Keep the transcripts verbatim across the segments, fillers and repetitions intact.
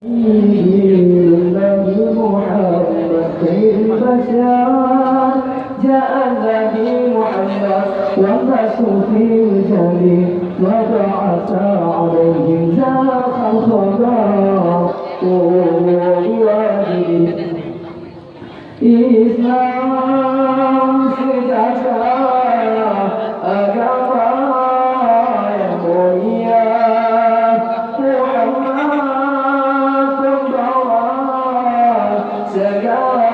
Nabi Muhammad khairul bashar, ja'a Nabi Muhammad wan nasu fil jahli, ma ba'asa alaihim zakhal khabar. Oh, wajib. Islam sejahtera agama yang mulia, Muhammad pembawa segala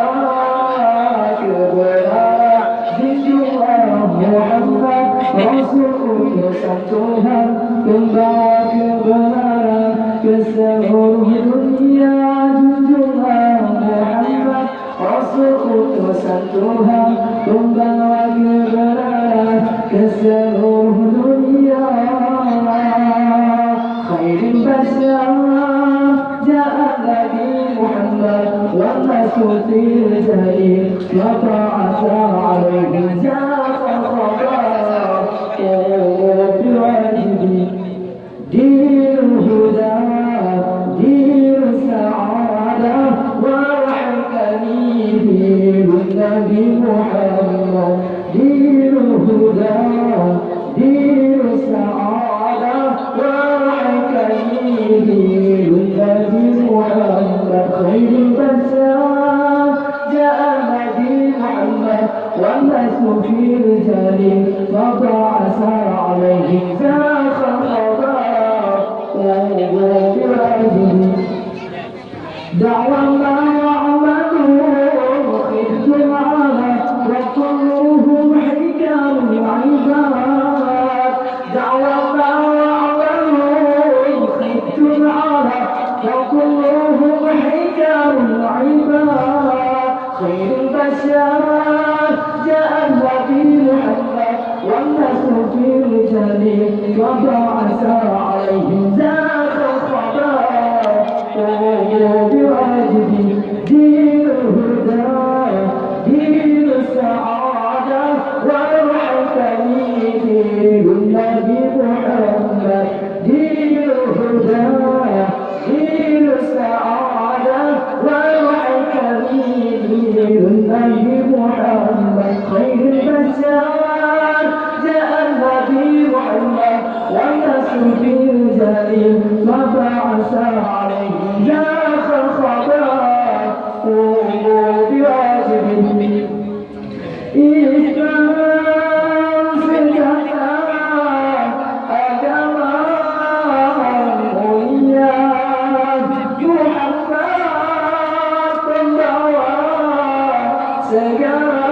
kebenaran, junjungan Muhammad Rasul utusan Tuhan, pembawa kebenaran ke seluruh dunia, junjungan Muhammad Rasul utusan Tuhan, pembawa kebenaran ke seluruh dunia. Khairul bashar, ja'a Nabi Muhammad, wan nasu fil jahli, ma ba'asa alaihim zakhal khabar. Oh, biwajibi. Dinul huda, dinus sa'adah, wahai kami dinun Nabi Muhammad. Dinul huda, dinus sa'adah, wahai kami dinun Nabi Muhammad. Khairul bashar, ja'a Nabi Muhammad, wan nasu fil jahli, ma ba'asa alaihim zakhal khabar. Da'wa ma ya'malu khiftum ala, wa kulluhum hikamul ibad. Da'wa ma ya'malu khiftum ala, wa kulluhum hikamul ibad. Khairul bashar, ja'a Nabi Muhammad, wan nasu fil jahli, ma ba'asa alaihim zakhal khabar. Qulu biwajibi dinul huda, dinus sa'adah, wahai kami dinun Nabi Muhammad, dinul huda, dinus sa'adah, wahai kami dinun Nabi Muhammad. Khairul bashar, ja'a Nabi Muhammad, wan nasu fil jahli, ma ba'asa alaihim zakhal khabar. Qulu biwajibi Islam sejahtera agama mulia, Muhammad pembawa segala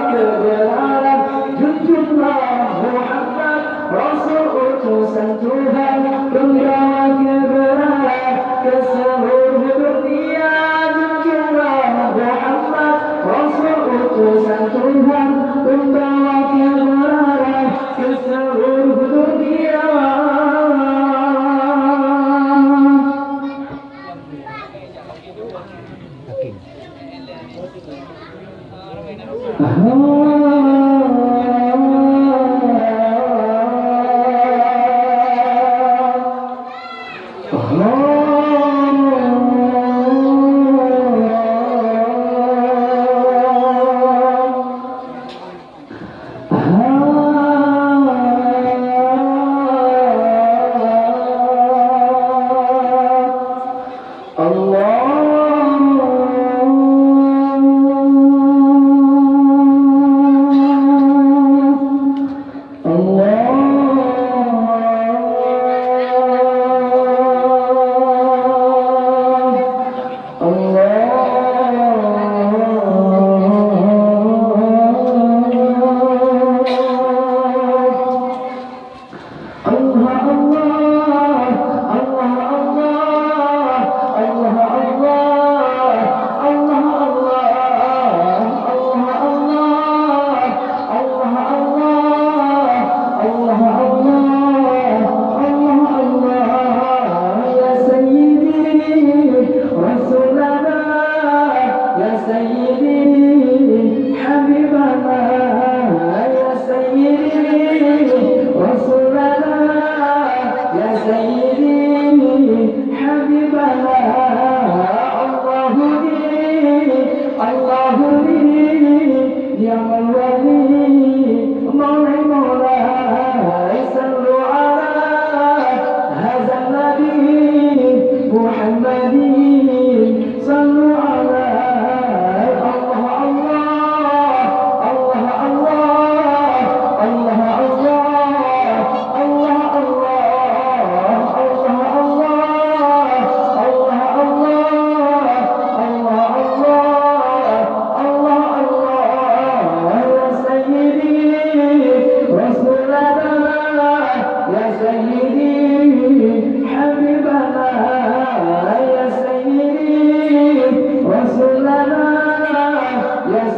kebenaran, junjungan Muhammad Rasul utusan Tuhan, pembawa kebenaran ke seluruh dunia, junjungan Muhammad, Rasul utusan Tuhan, pembawa kebenaran ke seluruh dunia.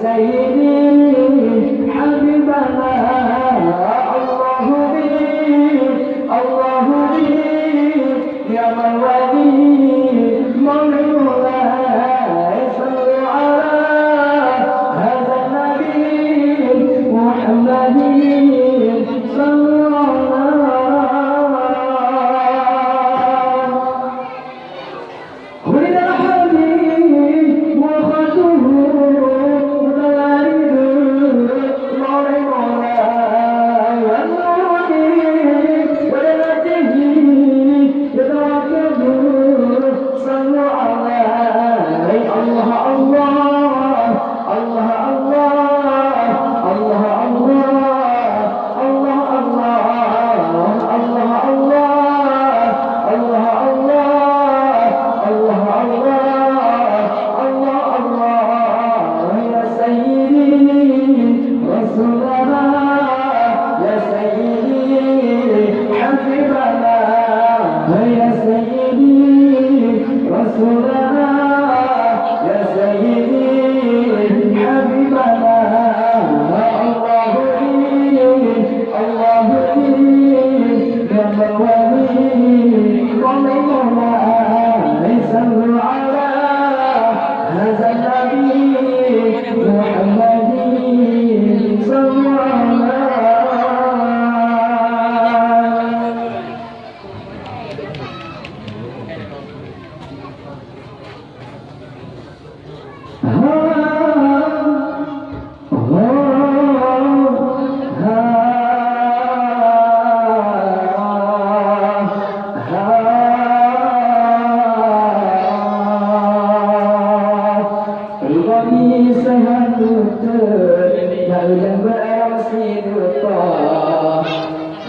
سيدي حبيبنا الله بي، الله بي، يا من ولي مولاي، صلوا على هذا النبي محمد، صلوا على ولد الحبيب وخده متوارد، مولاي مولاي والنور ولدته يتوكد، صلوا عليه، الله الله، الله الله، الله الله. الله الله، الله الله، الله الله، الله الله، الله الله، يا سيدي رسولنا، يا سيدي حبيبنا، يا سيدي رسولنا، يا سيدي حبيبنا، الله لي، الله لي، يا من ولي، قوم مولاي، صلوا على هذا النبي محمد، صلوا على Rubani seuhat beutôi, na ureueng beuram sidroe.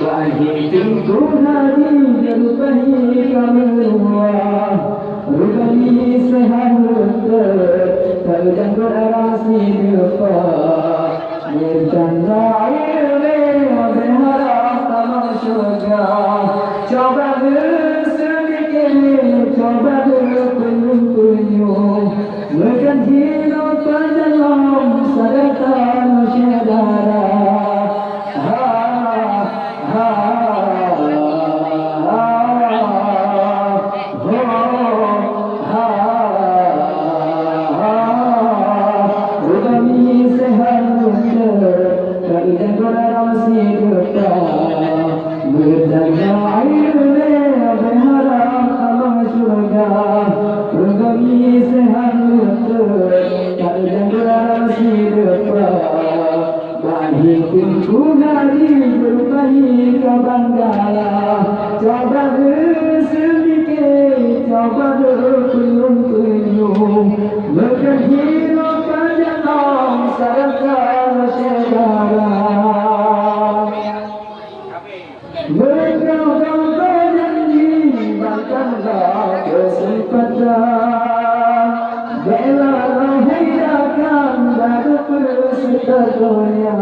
Wahé Teungku Haji, dilupahi kameua. Rubani seuhat beutôi, taeu janggot arasi depa. Meutanda ileumèe, meuharap tamong syeuruga. Cuba geuseumike, cuba geupeunyueng-peunyueng. Meuganti lupa dalam sadaka syedara. Ha, ha, ha, ha, ho, ha, ha. Rubani seuhat beutôi, ka idang gora sidroe. Meutanda ileumèe, meuharap tamong syeuruga. Rubani seuhat beutôi, ka idang gora sidroe. Wahé Teungku Haji, dilupahi kaban gala. Cuba geuseumike, cuba geupeunyueng-peunyueng. Meuganti lupa dalam sadaka syedara. Meunyoe gata janji, bantang bak keuseumpatan. Bela lahé rakan baru peuseuta donya.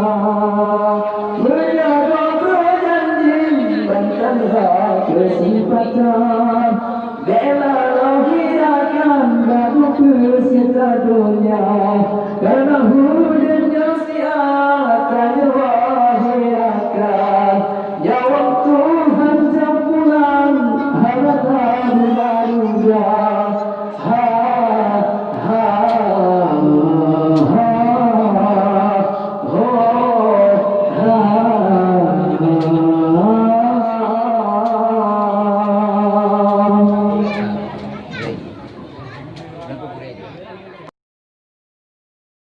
Meunyoe gata janji, bantang bak keuseumpatan. Bela lahé rakan baru peuseuta donya. Karena udeb nyoe siat tanyoe lahé rakan. Nyawöng Tuhan jam pulang, harata bunda-bunda. Ha, ha, ha, ho, ha, ha.